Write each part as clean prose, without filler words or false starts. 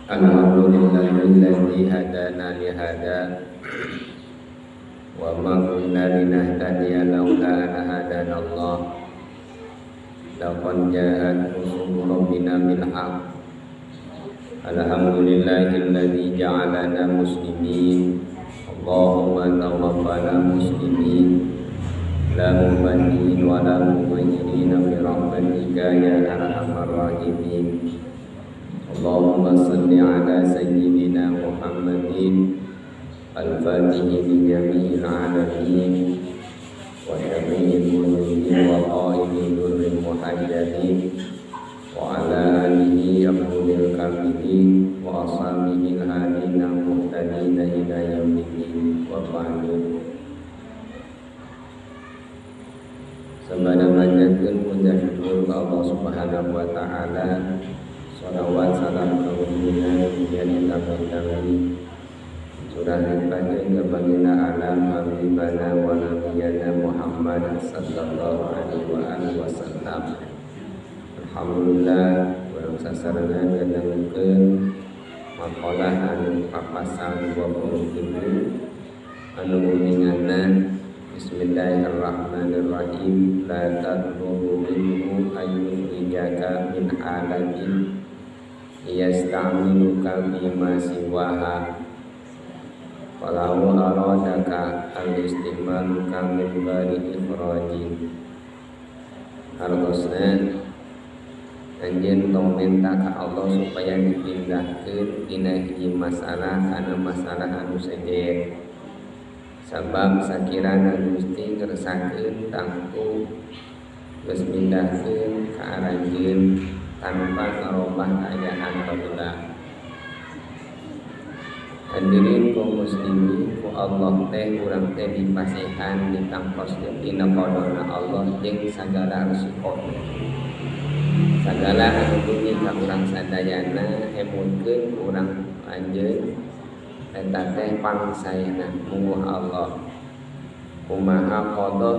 Alhamdulillahilladzi hadana li hadza wa ma kunna linahtadiya laula an hadana Allah. Laqad ja'at rusulu rabbina bil haqq. Alhamdulillahilladzi ja'alana muslimin. Allahumma tawaffana muslimin la mubaddilin wa la mughayyirin bi rahmatika ya arhamar rahimin. Allahumma salli ala sayyidina Muhammadin al-fatihi li jami'il alamin wa syafi'il mujrimin wa qa'idil durril muhajjalin wa ala alihi afdalil kamilin wa ashabihil hadina muhtadina ila yaumiddin wa ba'du. Sabada manjatkeun puja syukur ka Allah Subhanahu wa taala. Salawat salam kagungan pujian kami surah dipanjang kepada alam habibana wa nabiyana Muhammad sallallahu alaihi wasallam. Alhamdulillah urang sasarengan ngadangukeun maqalah anu kapasang 27 anu uninganna Bismillahirrahmanirrahim. La tadrubu minhu ayyukhrijaka min halatin yasta'miluka bima siwaha walau aradaka al-istimaluka min bari ikhrajin. Hartosna anjeun tong minta ka Allah supaya dipindahkeun dina hiji masalah kana masalah anu sejen, sabab sakirana Gusti ngersakeun tangtu geus mindahkeun ka aranjeun tanpa ngarobah kaayaan baheula. Hadirin kaum muslimin, ku Allah teh urang teh dipasihan ditangtoskeun dina qadana Allah jeung sagala resiko. Sagala anu bumi ka urang sadayana emutkeun ku urang anjeun eta teh pangsaena mungguh Allah. Kumaha qada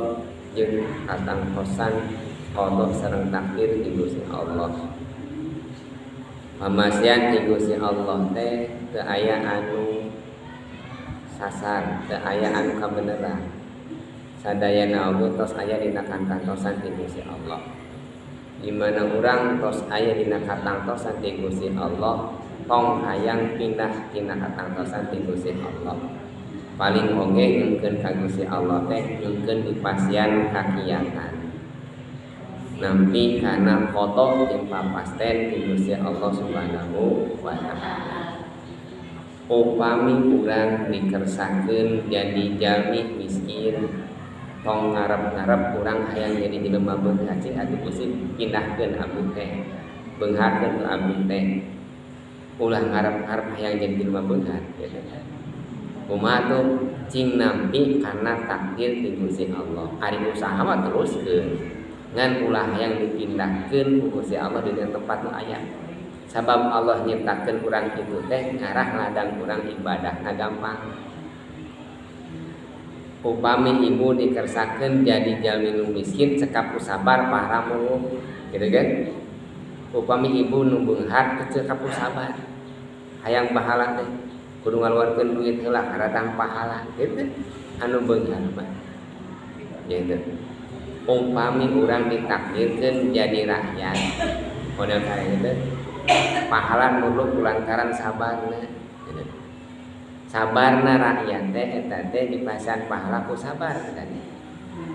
jeung katangtosan qada sareng takdir ti Gusti Allah. Pamasian ti Gusti Allah teh teu aya anu sasar, teu aya anu kabeneran. Sadayana oge tos aya dina katangtosan ti Gusti Allah. Di mana urang tos aya dina katangtosan ti Gusti Allah, tong hayang pindah tina katangtosan ti Gusti Allah. Paling oge nyungkeun ka Gusti Allah teh nyungkeun dipasian kakiatan. Nampi kana koto jeung papasten ti Gusti Allah Subhanahu wa taala. Upami urang dikersakeun jadi jalmi miskin, tong ngarep-ngarep urang hayang jadi jelema beunghar cing atuh Gusti pindahkeun abdi teh, beungharkeun abdi teh. Ulah ngarep-ngarep hayang jadi jelema beunghar gitu. Kumaha tuh cing nampi kana takdir ti Gusti Allah. Ari usaha mah teruskeun. Ngan ulah yang dipindahkeun ku Gusti Allah di tempat nu aya. Sabab Allah nyiptakeun urang itu teh ngarah ladang urang ibadahna gampang. Upami ibu dikersakeun jadi jalmi nu miskin cekap ku sabar pahramu gitu kan. Upami ibu nu beunghar cekap ku sabar. Hayang pahala teh kudu ngaluarkeun duit heula karatang pahala gitu. Anu beunghar mah gitu. Umpami urang ditakdirkeun jadi rakyat model kaya gitu pahala nuluk lantaran sabarna gitu. Sabarna rakyat teh eta teh dipasihan pahala ku sabar eta teh.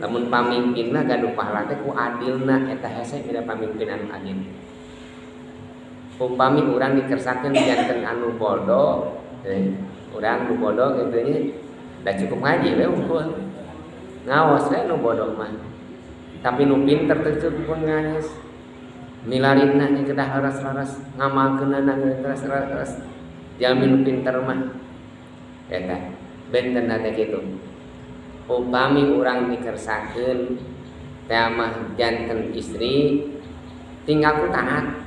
Lamun pamimpinna gaduh pahala teh ku adilna eta hese beda pamimpin anu adil. Umpami urang dikersakeun janten anu bodoh, urang nu bodoh kitu nya da cukup ngaji we unggul. Ngaos we nu bodoh mah. Tapi nu pinter teh cukup ngaos. Milarina nya kedah leres-leres, ngamalkeunana leres-leres. Jalmi nu pinter mah eta benten teh kitu. Upami urang dikersakeun teh mah janten istri tinggal ku taat.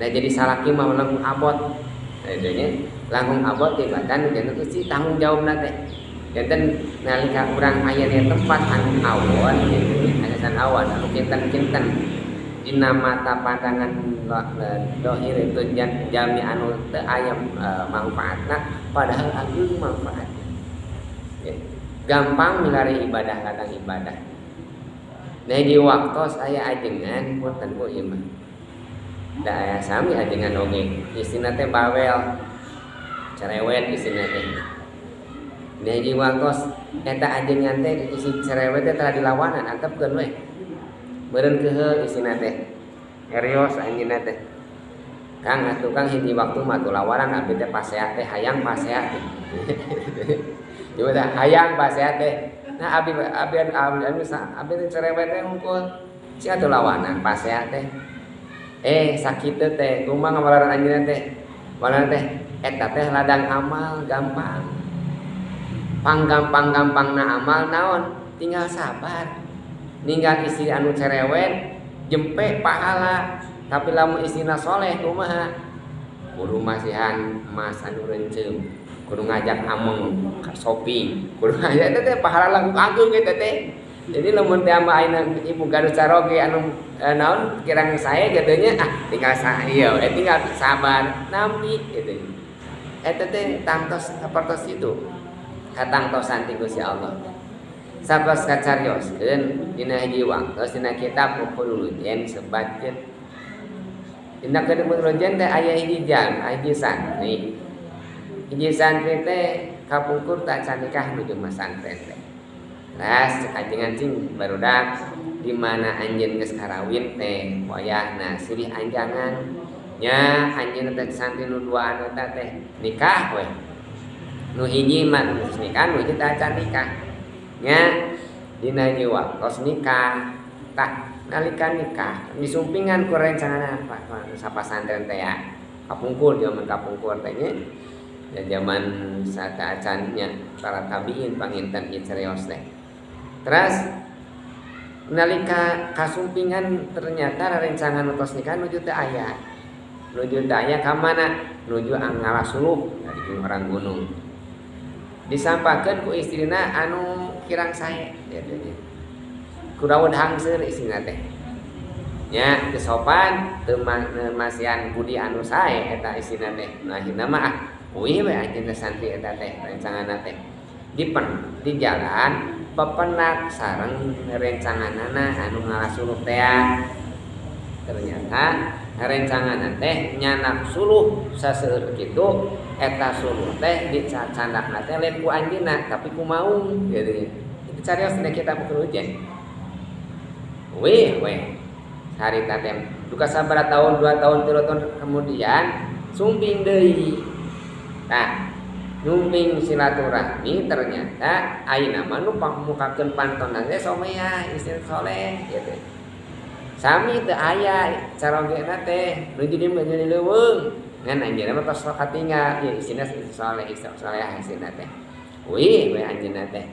Nah jadi salaki mah langkung abot. Nah nya langkung abot tibatan janten Gusti tanggung jawabna teh. Janten nalika urang aya di tempat anu awon gitu nya, asan awan anu kinten-kinten. Dina mata pandangan dohir itu jalmi anu teu aya manfaatna padahal ageung manfaatna. Ya. Gampang milari ibadah ladang ibadah. Nah di waktos aya ajengan punten Bu ieu mah. Da aya sami ajengan oge istina teh bawel cerewet istina teh. Nah di waktos eta ajengan teh isi cerewet teh tara dilawanan antepkeun we. Meureun keuheul isina teh. Herios anjeunna teh. Kang atuh Kang hiji waktu mah atuh lawaran abdi teh pasea teh hayang pasea teh. Coba teh hayang pasea teh. Nah abdi abdi abdi anu abdi teh cerewet teh hungkul. Si atuh lawanan pasea teh. Sakitu teh kumaha ngawalaran anjeunna teh. Walaran teh eta teh ladang amal gampang. Panggampang-gampangna amal naon? Tinggal sabar. Ninggal istri anu cerewet jempe pahala, tapi lamun istrina soleh kumaha kudu masihan emas anu rencem, kudu ngajak ameng shopping, kudu ngajak teh pahala langkung agung eta teh. Jadi lamun teh ama ayeuna ibu gaduh caroge anu naon kirang sae kitu nya, tinggal ieu tinggal sabar nampi kitu. Eta teh tangtos sapertos itu katangtosan ti Gusti Allah. Satos kacarioskeun dina hiji waktos dina kitab Uqudul sebatkeun dina Uqudul teh aya hiji jam hiji santri. Hiji santri teh kapungkur tak can nikah nuju masantren teh. Ras ajengan cing barudak di mana anjeun geus karawin teh wayahna silih anjangan nya anjeun teh santri nu duaan eta teh nikah we. Nu hiji mah geus nikah nu hiji teh can nikah. Nya dina hiji waktos nikah tah nalika nikah disumpingan ku rencangan sapasantren teh ya kapungkur zaman kapungkur teh nya ya zaman sataacan nya para tabiin panginten ieu carios teh. Terus nalika kasumpingan ternyata rencangan tos nikah nuju teu aya. Nuju teu aya ka mana? Nuju ngalah suluh dari orang gunung. Disampakeun ku istrina anu kirang sae gitu nya. Kuraun hangseur istrina teh. Nya teu sopan teu masihan budi anu sae eta istrina teh. Nah akhirna mah uih we anjeunna santri eta teh rencanganna teh. Di jalan pepenak sareng rencanganana anu ngalah suluh teh. Ternyata rencanganna teh nyanak suluh saseueur kitu eta suluh teh dicacandakna teh lain ku anjeunna tapi ku maung gitu. Itu carios dina kitab Uqudul. Weh weh harita teh duka sabaraha tahun 2 tahun 3 tahun kemudian sumping deui. Tah nyumping silaturahmi ternyata ayeuna mah nu mukakeun pantona teh somea istri soleh gitu. Sami teu aya carogena teh nuju di jadi leuweung ngan anjeunna mah tos katinggal ieu istrina istri soleh istri soleha istrina teh. Wih we anjeunna teh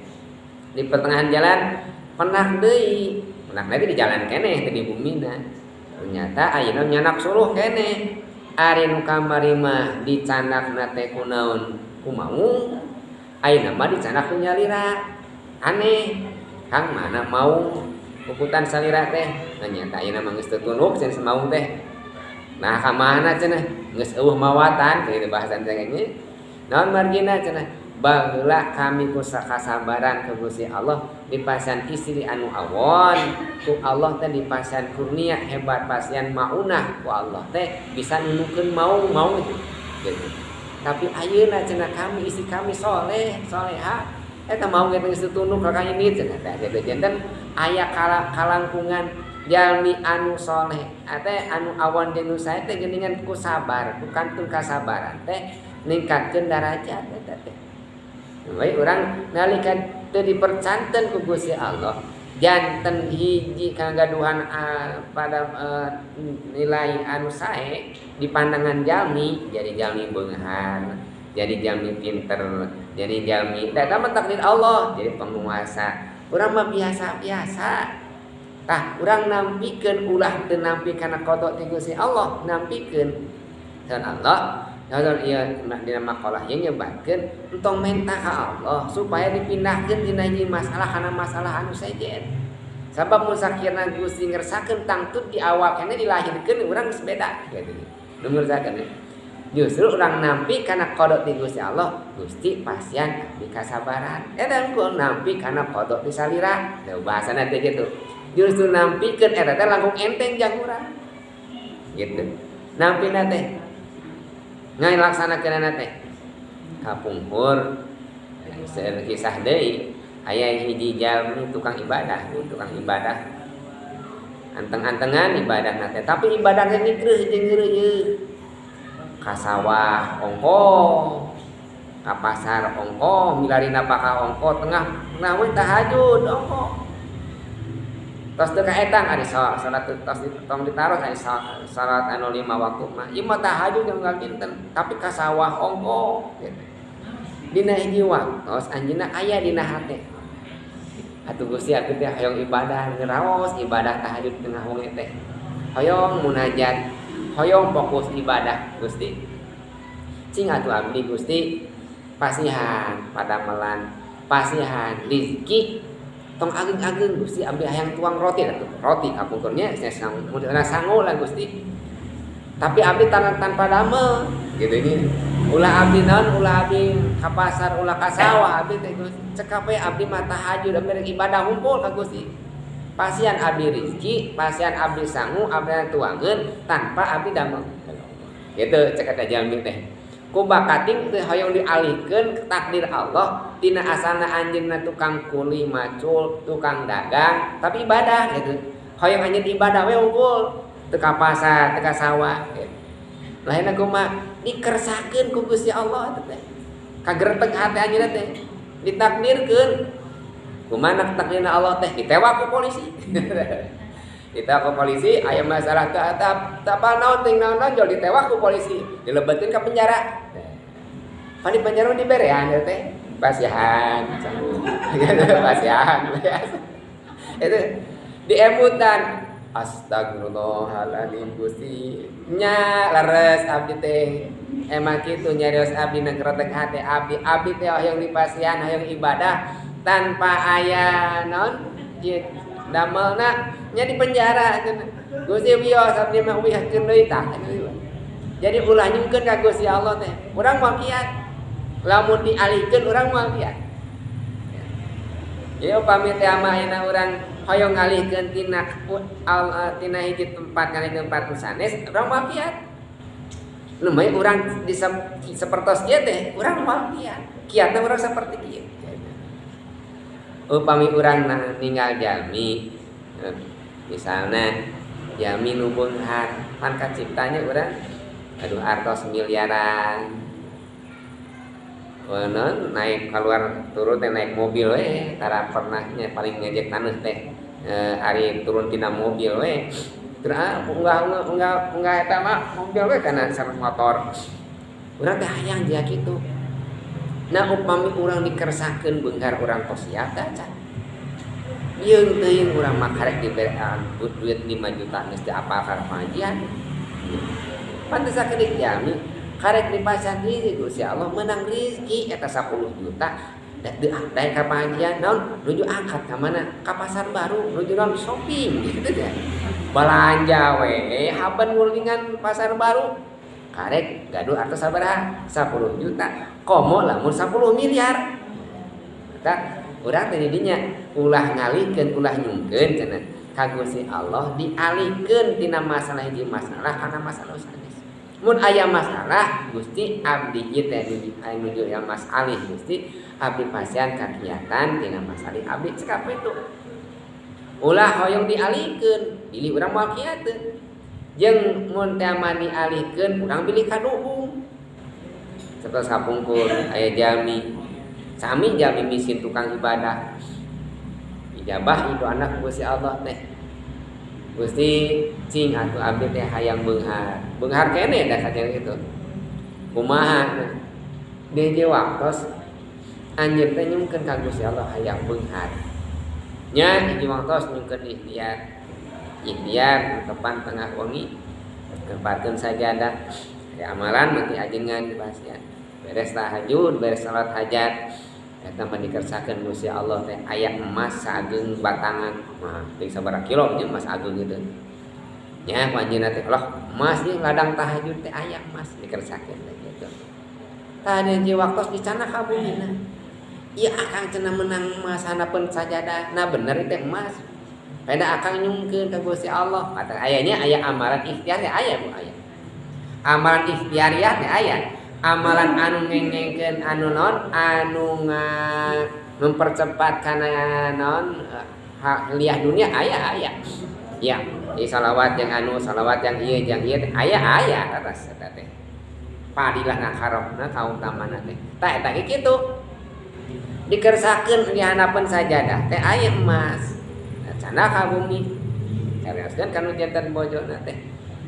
di pertengahan jalan penak deui, penak lagi di jalan keneh teh di bumina. Ternyata ayeuna nyanak suluh keneh. Ari nu kamari mah dicandakna teh kunaon ku maung, ayeuna mah dicandak ku nyalira. Aneh, Kang mana maung puputan salira teh. Ternyata ayeuna mah geus teu tunduk cenah maung teh. Nah ka mana cenah geus eueuh mawatan kitu bahasan teh nya. Naon margina cenah? Baheula kami ku kasabaran ku Gusti Allah dipasihan istri anu awon ku Allah teh dipasihan kurnia hebat pasihan maunah ku Allah teh bisa nunukeun maung-maung gitu. Tapi ayeuna cenah kami istri kami soleh soleha eta maung ge geus tunduk ka ini cenah teh gitu. Janten aya kalangkungan jalmi anu soleh teh anu awon jeung nu sae teh geuningan ku sabar ku kantun kasabaran teh ningkatkeun darajat eta teh. Baik urang nalika teu dipercanten ku Gusti Allah janten hiji kagaduhan pada nilai anu sae di pandangan jalmi jadi jalmi beunghar jadi jalmi pinter jadi jalmi eta mah takdir Allah jadi penguasa urang mah biasa-biasa tah urang nampikeun ulah teu nampi kana qada ti Gusti Allah nampikeun dan Allah Kalau ieu dina makalah ieu nyebatkeun entong menta ka Allah supaya dipindahkeun dina hiji masalah kana masalah anu sejen. Sabab mun sakirna Gusti ngersakeun tangtu di awal keneh dilahirkeun urang geus beda gitu. Nu ngersakeun justru urang nampi kana qada ti Gusti Allah, Gusti pasian abdi kasabaran. Eta engko nampi kana qada ti salira. Teu bahasana teh kitu. Justru nampikeun eta teh langkung enteng jang urang. Gitu. Nampina teh ngalaksanakeunana teh kapungkur seueur kisah deui aya hiji jalmi tukang ibadah anteng-antengan ibadahna teh tapi ibadahna nikreuh jeung ngeureuyeuh ka sawah ongkoh ka pasar ongkoh milari napakah ongkoh tengah tengah we tahajud ongkoh tos teu kaetang ari salat tos tong ditaros ari salat anu 5 waktu mah ieu mah tahajud unggal dinten tapi ka sawah ongkoh gitu. Dina hiji waktos anjeunna aya dina hate atuh Gusti abdi teh hoyong ibadah ngeraos ibadah tahajud tengah wengi teh hoyong munajat hoyong fokus ibadah Gusti cing atuh abdi Gusti pasihan padamelan pasihan rezeki tong ageung-ageung Gusti abdi hayang tuang roti atuh roti kapungkurnya saya sangu lah Gusti tapi abdi tanpa damel gitu ini ulah abdi naon ulah abdi ka pasar ulah ka sawah abdi teh Gusti cekap we abdi mah tahajud abdi rek ibadah humpul ka Gusti pasian abdi rezeki pasian abdi sangu abdi tuangeun tanpa abdi damel gitu cek eta jalmi teh ku bakating teh hoyong dialihkeun takdir Allah tina asana anjeunna tukang kuli macul tukang dagang tapi ibadah gitu hoyong anjeun ibadah we unggul teu ka pasar teu ka sawah gitu. Lainna kumaha dikersakeun ku Gusti Allah eta teh kagerteg hate anjeunna teh ditakdirkeun kumaha takdirna Allah teh ditewak ku polisi ditewak ku polisi aya masalah teu apa naon ting naon jol ditewak ku polisi dilebetin ka penjara pan di penjara diberean eta teh pasihan pasihan itu diemutan astagfirullahaladzim Gusti nya leres abdi teh emang kitu nyarios abdi na keretek hate abdi abdi teh hoyong dipasihan hoyong ibadah tanpa aya naon damelna nya di penjara Gusti wios abdi mah wihkeun deui tah. Jadi ulah nyungkeun ka Gusti Allah teh urang moal kiat lamun dialihkeun urang moal kiat. Jadi upami teh ayeuna urang hoyong ngalihkeun tina tina hiji tempat ka tempat nu sanes urang moal kiat. Lumayan urang di sapertos kieu teh urang moal kiat. Kiatna urang saperti kieu. Upami urang ninggal jalmi misalna jalmi nu beunghar pan kaciptanya urang aduh artos miliaran non naik keluar turun teh naik mobil we tara pernahnya paling ngejek taneuh teh ari turun tina mobil we terus unggah eta mah mobil we kana sareng motor urang teh hayang dia kitu. Nah upami urang dikersakeun beunghar urang tos siap teh acan yeung teuing urang mah karek diberean duit 5 juta geus teu apal ka pengajian pan teu sakedik jalmi karek dipasang rezeki Gusti Allah menang rezeki eta 10 juta daek ka pengajian naon nuju angkat ka mana ka pasar baru nuju naon shopping gitu teh balanja we haben ngulingan pasar baru karek gaduh artos sabaraha 10 juta komo lamun 10 miliar eta urang teh didinya ulah ngalihkeun ulah nyungkeun cenah ka Gusti Allah dialihkeun tina masalah hiji masalah kana masalah sanes. Mun aya masalah Gusti abdi ieu teh nuju ya masalih Gusti abdi pasian kakiatan tina masalih abdi cekap itu. Ulah hoyong dialihkeun bilih urang moal kiateun. Jeung mun teh mah dialihkeun urang bilih kaduhung. Satos kapungkur aya jalmi sami jalmi miskin tukang ibadah. Ijabah itu anak Gusti Allah teh. Gusti cing atuh abdi teh hayang beunghar. Beunghar keneh da saja itu. Kumaha di hiji waktos anjeun teh nyungkeun ka Gusti Allah hayang beunghar. Nya hiji waktos nyungkeun ikhtiar. Ikhtiar tepan tengah wengi kerpakeun sajadah. Aya amalan mati ajengan di pasian. Beres tahajud, beres salat hajat. Eta mah dikersakeun Gusti Allah teh aya emas saageng batangan. Mah teh sabaraha kilo nya emas ageung gitu. Nya ku anjeunna teh lah emas ieu ladang tahajud teh aya emas dikersakeun teh kitu. Tah di waktos dicana ka bumina. Ieu akang cenah menang emas handapeun sajadah. Nah bener teh emas. Peda akang nyungkeun ka Gusti Allah. Kata ayanya aya amalan ikhtiar teh aya Bu aya. Amalan ikhtiariah teh aya. Amalan anu ngengengkeun anu non anu mempercepat kana non liah dunia aya aya. Ya, ieu salawat yang anu salawat yang ieu yang ieu aya aya atas eta teh. Padilah ngakarokna kautamana teh. Tah eta ge kitu. Dikersakeun di handapeun sajadah teh aya emas. Canda ka bumi. Carioskeun kanu janten bojona teh.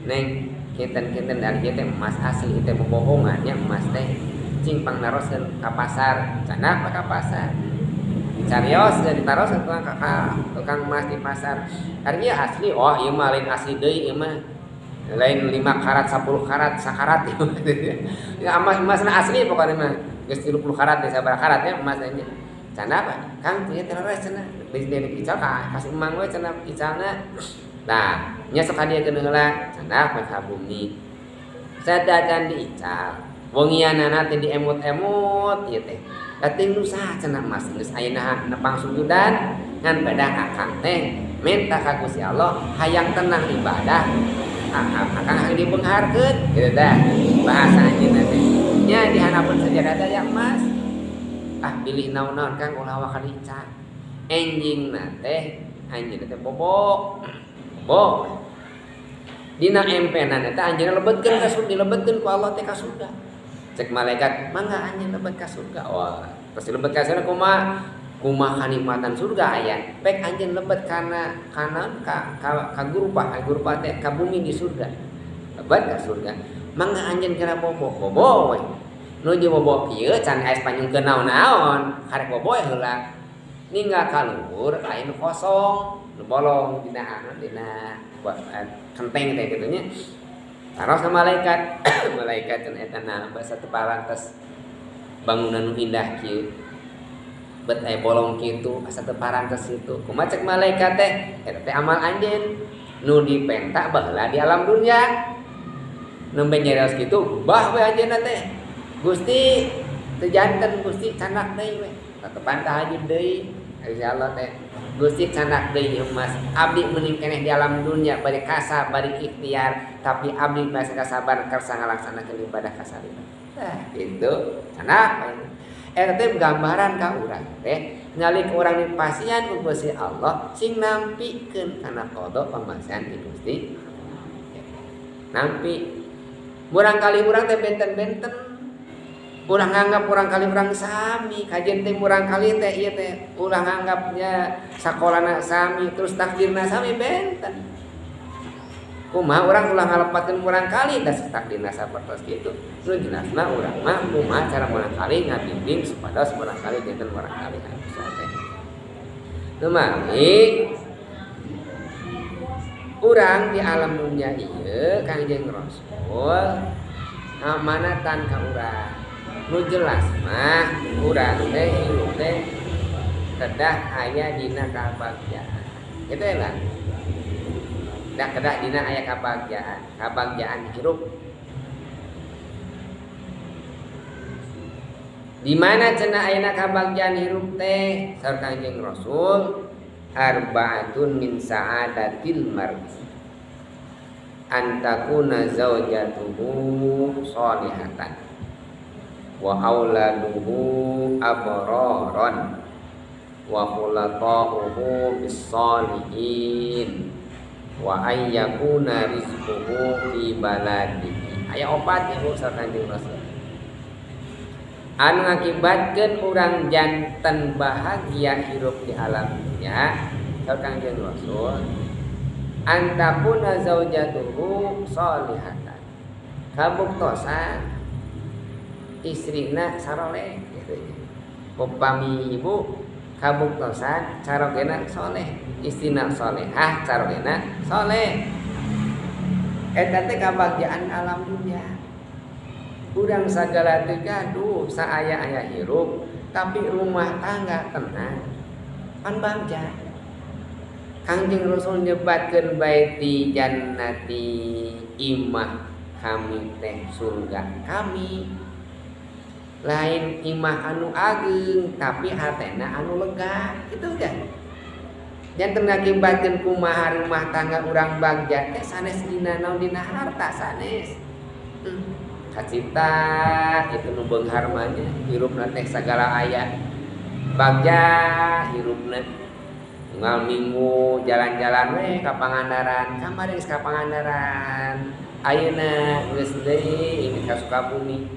Neng kinten-kinten dari ieu teh emas asli teh bobohongan nya emas teh cing pangnaroskeun ka pasar. Canda ka pasar. Dicarioskeun ditaroskeun tukang ka tukang emas di pasar. Ari ieu asli, oh ieu mah lain asli deui ieu mah. Lain 5 karat, 10 karat, sakarat ieu mah. Ya emasna asli pokona mah. Geus 30 karat teh sabaraha karat nya emasna nya. Canda apa? Kang ieu teh leres cenah. Di ical ka kasih emang we cenah icalna. Nah, nya sok kadiekeun heula cenah ka bumi. Sadacan diical. Wengianana teh diemut-emut ieu teh. Teuing nu saha cenah emas geus ayeuna nepang sujudan ngan pedah akang teh minta ka Gusti Allah hayang tenang ibadah. Akang hayang dibeungharkeun kitu teh bahasa anjeunna teh. Nya di handapeun sajadah teh aya emas. Ah bilih naon-naon Kang ulah waka diical. Enjingna teh anjeunna teh bobo. Bobo. Dina empenan eta anjeunna lebetkeun ka surga, dilebetkeun ku Allah teh ka surga. Cek malaikat, mangga anjeun lebet ka surga. Wah, pasti lebet ka surga kumaha? Kumaha kanikmatan surga aya. Pek anjeun lebet kana kana ka ka gurpa, ka gurpa teh ka bumi di surga. Lebet ka surga. Mangga anjeun kira bobo, bobo we. Nuju bobo kieu can aya panyungkeun naon-naon, karek bobo heula. Ninggal ka luhur aya nu kosong, nu bolong dina anu dina kenteng teh kitu nya. Taros ka malaikat, malaikat cenah eta na basa teu parantos bangunan nu indah kieu. Bet aya bolong kitu asa teu parantos kitu. Kumaha cek malaikat teh? Eta teh amal anjeun nu dipenta baheula di alam dunia. Nembe nyarios kitu, bah we anjeunna teh. Gusti teu janten Gusti candak deui we. Tetepan tahajud deui. Insyaallah teh Gusti candak deui emas. Abdi meuning keneh di alam dunia bari kasab bari ikhtiar, tapi abdi masih kasabar kersa ngalaksanakeun ibadah kasalira. Tah kitu. Candak eta teh gambaran ka urang teh nyalik urang dipasihan ku Gusti Allah sing nampikeun kana qada pamasihan ti Gusti. Nampi murang kali urang teh benten-benten. Ulah nganggap urang kali urang sami, kajian teh murang kali teh ieu teh ulah nganggapnya sakolana sami terus takdirna sami benten. Kumaha urang ulah ngalepatkeun murang kali da takdirna sapertos kitu. Nu jelasna urang mah kumaha cara murang kali ngabimbing supados murang kali janten murang kali anu saleh. Nu mami urang di alam dunia ieu Kangjeng Rasul amanatan ka urang. Nu jelas mah urang teh hirup teh kedah aya dina kabagjaan. Kitu ya lah. Dah kedah dina aya kabagjaan, kabagjaan hirup. Di mana cenah ayana kabagjaan hirup teh? Saur Kangjeng Rasul, arbaatun min sa'adatil mar'i. Antakuna zaujatuhu sholihatan wa auladuhu abraran wa khulata'uhu bis-salihin wa ayyakuna rizquhu fi baladihi. Aya opat ya Bu saur Kanjeng Rasul. Anu ngakibatkeun urang janten bahagia hirup di alam dunia saur Kanjeng Rasul, antakuna zaujatuhu sholihatan. Kabuktosan istrina saroleh gitu. Upami ibu kabuktosan carogena soleh, istrina solehah carogena soleh. Eta teh kabagjaan alam dunia. Urang sagala teh gaduh saaya-aya hirup Tapi rumah tangga tenang pan bagja. Kangjeng Rasul nyebatkeun baiti jannati, imah kami teh surga kami. Lain imah anu ageung tapi hatena anu lega kitu kan. Janten ngakibatkeun kumaha rumah tangga urang bagja teh sanes dina naon dina harta sanes. Kacita itu nu beunghar mah nya hirupna teh sagala aya. Bagja hirupna unggal minggu jalan-jalan we ka Pangandaran, kamari geus ka Pangandaran. Ayeuna geus deui ini ka Sukabumi.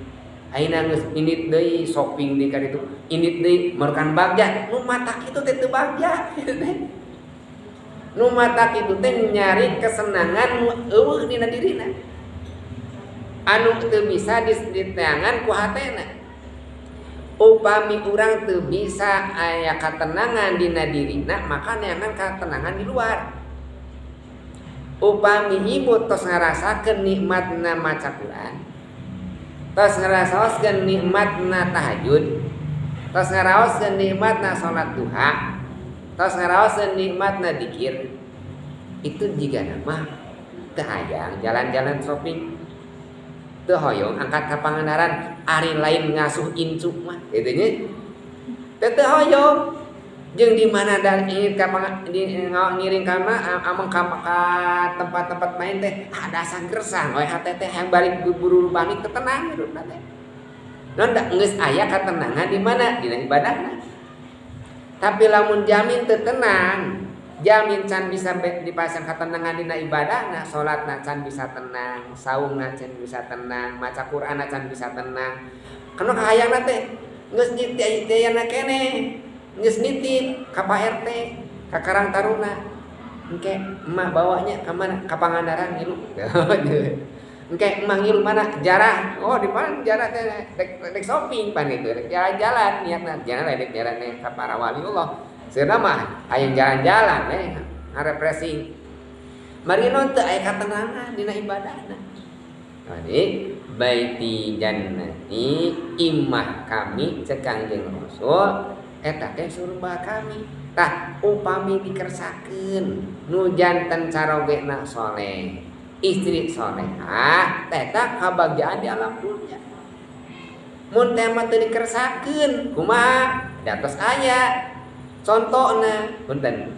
Ayeuna geus indit deui shopping di ka ditu. Indit deui merukan bagja, nu matak kitu teh teu bagja. Nu matak kitu teh nyari kesenangan nu eueuh dina dirina. Anu teu bisa diteangan ku hatena. Upami urang teu bisa aya katenangan dina dirina, maka neangan katenangan di luar. Upami ibu tos ngarasakeun nikmatna maca Quran, tos ngarasakeun nikmatna tahajud, tos ngaraoskeun nikmatna salat duha, tos ngaraoskeun nikmatna dikir, itu jiga mah teu hayang jalan-jalan shopping, teu hoyong angkat ka Pangandaran, ari lain ngasuh incu mah kitu nya. Teu hoyong jeung di mana dan ingin ka ngiring ka mah ameng ka tempat-tempat main teh ada sanggersang we hate teh hayang balik buru-buru balik teu tenang hirupna teh. Non da geus aya katenangan di mana dina ibadahna. Tapi lamun jamin teu tenang, jamin can bisa dipasang katenangan dina ibadahna, salatna can bisa tenang, saumna can bisa tenang, maca Qur'anna can bisa tenang. Kana kahayangna teh geus tayana keneh, geus nitip ka Pak RT, ka Karang Taruna. Engke emak bawanya ka mana? Ka Pangandaran ngilu. Engke emak ngilu mana? Jarah. Oh, di mana jarah teh? Dek shopping pan itu, dek jalan-jalan niatna. Jangan dek jalan teh ka para waliullah. Seuna mah hayang jalan-jalan we ngarefreshing. Marino teu aya katenangan dina ibadahna. Jadi baiti jannati, imah kami cek Kangjeng Rasul eta teh surga kami. Tah upami dikersakeun nu janten carogena soleh, istri solehah, eta kabagjaan di alam dunia. Mun teh mah teu dikersakeun kumaha? Di atas aya contona punten.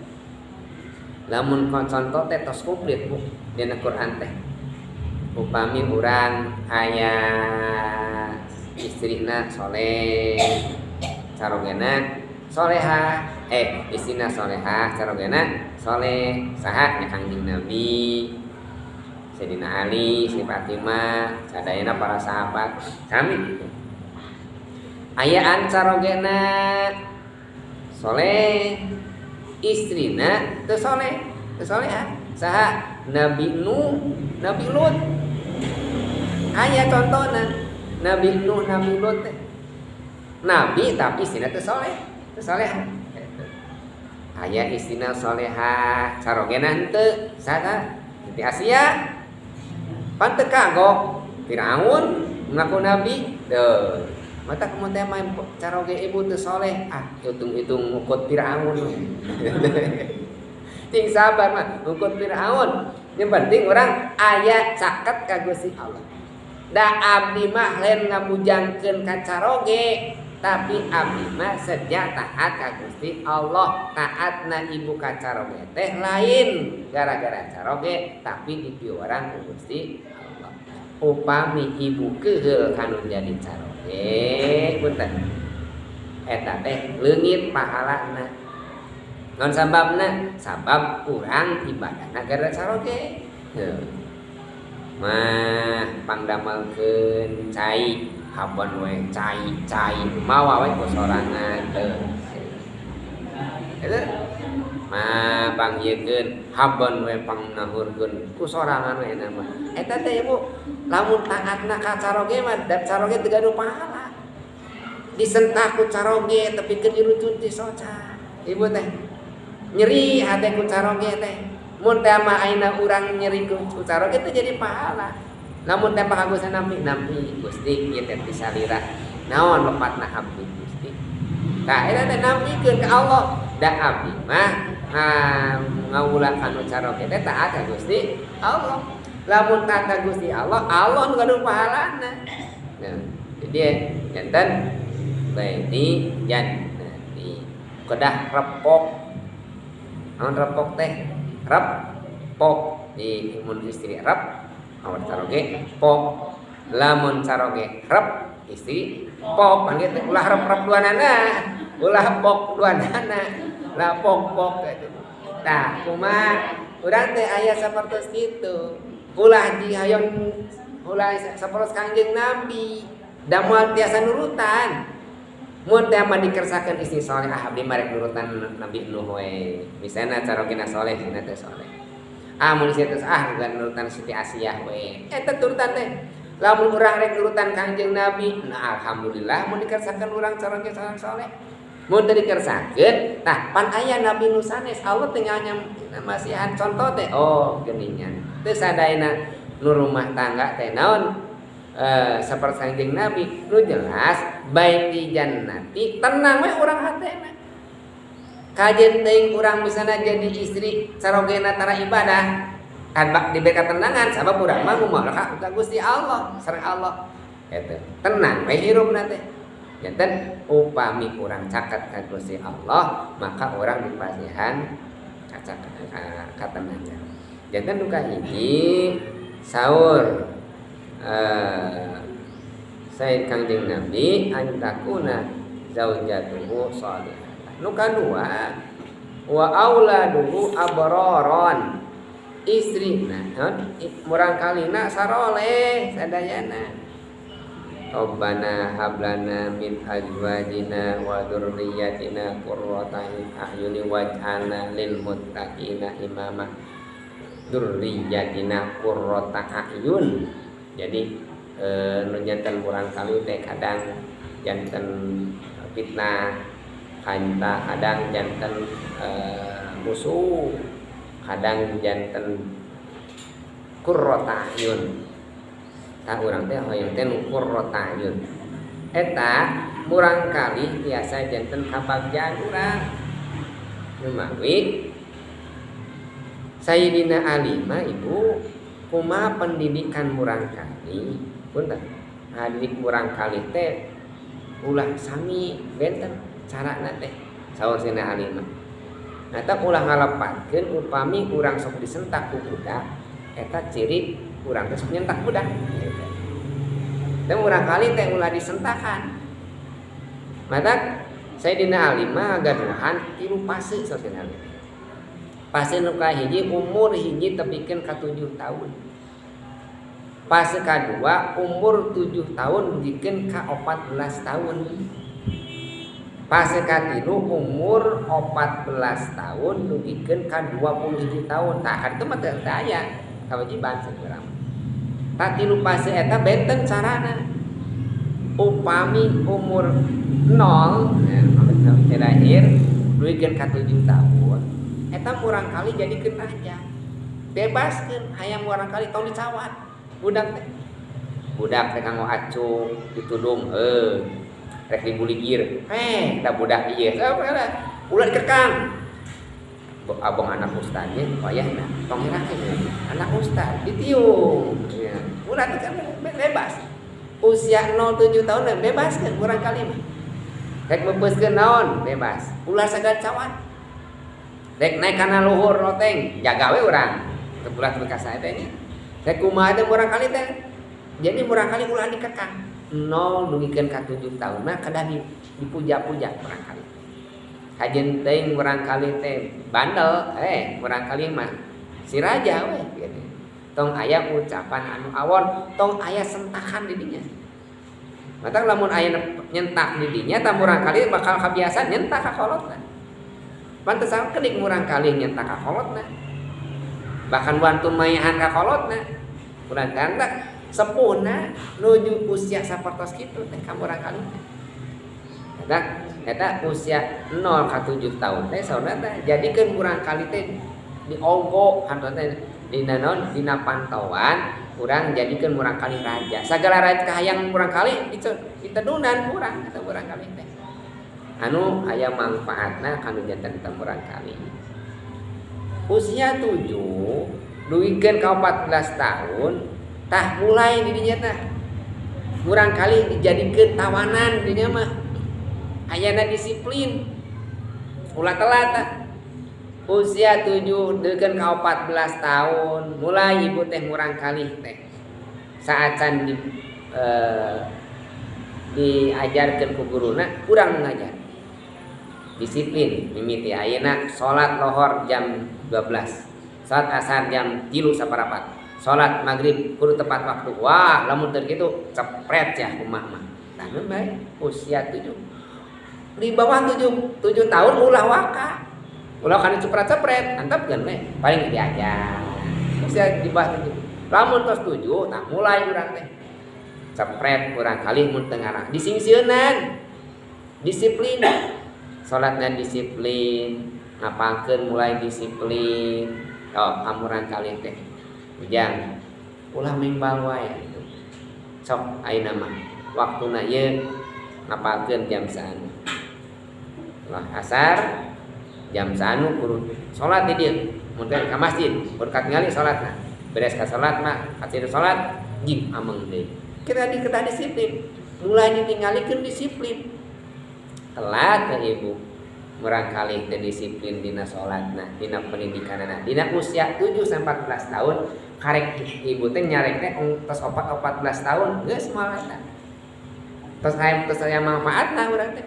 Lamun contoh teh tos komplit Bu dina Quran teh. Upami urang aya istrina soleh, carogena soleha, istrina soleha, carogena soleh, saha nya Kangjeng Nabi, Sayyidina Ali, Siti Fatimah, sadayana para sahabat sami gitu. Ayaan carogena soleh, istrina teu soleh, teu soleha, saha Nabi Nuh, Nabi Lut. Aya contohna Nabi Nuh, Nabi Lut teh. Nabi tapi istrina teu soleh, teu soleha. Aya istrina soleha, carogena henteu, saha Siti Asia. Pan teu kagok Firaun ngaku nabi teu. Mata kamu teh main caroge ibu teu soleh, ah hitung-hitung ngukut Firaun. Cing sabar mah ngukut Firaun. Yang penting orang aya caket ka Gusti Allah. Da abdi mah lain ngabujangkeun ka caroge, tapi abdi mah seja taat ka Gusti Allah. Taatna ibu ka caroge teh lain gara-gara caroge, tapi dipiwarang ku Gusti Allah. Upami ibu keuheul kanu jadi caroge, punten eta teh leungit pahalana. Non sababna? Sabab urang ibadahna gara caroge. Heuh. Mah pangdamelkeun cai, habon we cai cai mawa we ku sorangan teu. Eta mah pangyeukeun habon we pangnahurkeun ku sorangan we eta mah. Eta teh ibu lamun taatna ka caroge mah da caroge teu gaduh pahala. Disentah ku caroge tapi keur dirucut di soca. Ibu teh nyeri hate ku caroge teh. Mun teh mah ayeuna urang nyeri ku caroge teh jadi pahala. Lamun teh mah kagusan nampi nampi Gusti ieu teh tisalira. Naon lepatna abdi Gusti? Tah eta teh nampikeun ka Allah da abdi mah ngawula kanu caroge teh taat ka Gusti Allah. Lamun taat ka Gusti Allah, Allah nu gaduh pahalana. Nah, jadi janten baiti jannati. Kedah repok. Naon repok teh? Repok di mun istri rep, lamun caroge pok. Lamun caroge rep, istri pok. Pan teh ulah rep-rep duanana, ulah pok duanana. Lah pok-pok gitu. Tah, kumaha urang teh aya sapertos kitu. Ulah dihayang ulah sapertos Kangjeng Nabi. Da moal tiasa nurutan. Mun teh mah dikersakeun istri saleh, ah abdi mah rek nurutan Nabi Nuh we. Misalna carogena saleh, sina teh saleh. Ah mun istri teh ah nurutan Siti Asiyah we. Eta turutan teh. Lamun urang rek nurutan Kangjeng Nabi, nah alhamdulillah mun dikersakeun urang caroge saleh. Mun teu dikersakeun, tah pan aya Nabi nu sanes, Allah teh masihan contoh teh. Oh, geuningan. Teu sadayana nu rumah tangga teh naon? Sapertos Kangjeng Nabi nu jelas baiti jannati tenang we urang hatena. Kajen teuing urang misalna jadi istri carogena tara ibadah kan bak diberi ketenangan sabab urang mah ngumaha ka Gusti Allah sareng Allah eta tenang we hirupna teh. Janten upami urang caket ka Gusti Allah maka urang dipasihan katenangan. Janten nu kahiji saur Sayyid Kangjeng Nabi antakuna zaujatuhu shalihah. Nu kadua wa auladuhu abraron. Istrina murang kalina saroleh sadayana. Rabbana hablana min azwajina wa dzurriyyatina qurrata a'yuni waj'alna lil muttaqina imama. Dzurriyyatina qurrata a'yun. Jadi nu janten murang kali teh kadang janten fitnah, kadang janten musuh, kadang janten qurrata a'yun. Tah urang teh hoyong teh nu qurrata a'yun. Eta murang kali biasa janten kabagjaan urang. Lumawi Sayyidina Ali mah ibu kumaha pendidikan murang kali punten ngadidik murang kali teh ulah sami benten carana teh saur Sayyidina Ali mah. Nah eta ulah ngalepatkeun upami urang sok disentak ku budak eta ciri urang teh sok nyentak budak. Teh murang kali teh ulah disentakan. Matak Sayyidina Ali mah gaduhan tilu fase saur Sayyidina Ali. Fase nu kahiji umur hiji tepikeun ka 7 tahun. Fase kadua umur 7 tahun dugikeun ka 14 tahun. Fase katilu umur 14 tahun dugikeun ka 21 tahun. Tah kan itu mah teu aya kewajiban saurang. Tah tilu fase eta benten carana. Upami umur 0 ya, lahir dugikeun ka 7 tahun eta murang kali jadikeun raja. Bebaskeun hayang murang kali tong dicawat budak teh. Budak teh kanggo acung ditudung heuh rek dibuligir. Da budak ieu. Ulah dikekang. Abang anak ustad nya wayahna tong herakeun anak ustad ditiung. Ya. Ulah teh kan bebas. Usia 0-7 tahun bebaskeun murang kali mah. Rek meupeuskeun naon bebas. Ulah sagala cawat. Rek naik kana luhur loteng jaga we urang. Teu ulah teu ka sae teh nya. Rek kumaha teh murang kali teh. Jadi murang kali ulah dikekang. 0 dugikeun ka 7 tahun mah kedah dipuja-puja murang kali. Kajen teuing murang kali teh bandel, murang kali mah si raja we gitu. Tong aya ucapan anu awon, tong aya sentakan di dinya. Matak lamun aya nyentak di dinya tah murang kali bakal kabiasaan nyentak ka kolotna. Pantesan kedik murang kali nyentak ka kolotna. Bahkan wantun mayahan ka kolotna. Urang teh sepuhna nuju usia sapertos kitu teh ka murang kali teh. Eta usia 0 ka 7 tahun teh saurna teh jadikeun murang kali teh diogo hantos teh dina naon dina pantauan urang jadikeun murang kali raja. Sagala raja kahayang murang kali ditedunan urang eta murang kali teh. Anu aya manfaatna kanu janten murang kali. Usia 7 dugikeun ka 14 tahun tah mulai di dinya tah. Murang kali dijadikeun tawanan dinya mah. Ayana disiplin. Ulah telat tah. Usia 7 dugikeun ka 14 tahun mulai ibu teh murang kali teh. Saacan diajarkeun ku guruna kurang mengajar. Disiplin mimiti ayeuna salat lohor jam 12, salat asar jam 3 saparapat, salat maghrib kudu tepat waktu. Wah, lamun teu kitu cepret ya kumaha mah. Tah nu bae usia 7. Di bawah 7 tahun ulah waka. Ulah kana cepret-cepret, antepkeun we, paling diajar. Usia di bawah 7. Lamun tos 7 tah mulai urang teh. Cepret kurang kali mun teu ngarah. Disingsieunan. Disiplin. Salatna disiplin, ngapalkeun mulai disiplin. Oh, amurang kali teh. Ujang ulah membal wae gitu. Sok ayeuna mah waktuna ieu ngapalkeun jam saanu. Lah asar jam saanu kudu salat di dieu. Mun teh ka masjid, berkat ngali salatna. Beres ka salat mah, kacir salat jing ameng deui. Kita dikedah disiplin, mulai ditinggalikeun disiplin. Telat ke ibu murang kali teh disiplin dina salatna, dina pendidikanana. Dina usia 7 sampai 14 tahun karek ibu teh nyarek teh tos 14 tahun geus moal eta. Tos aya tos aya manfaatna urang teh.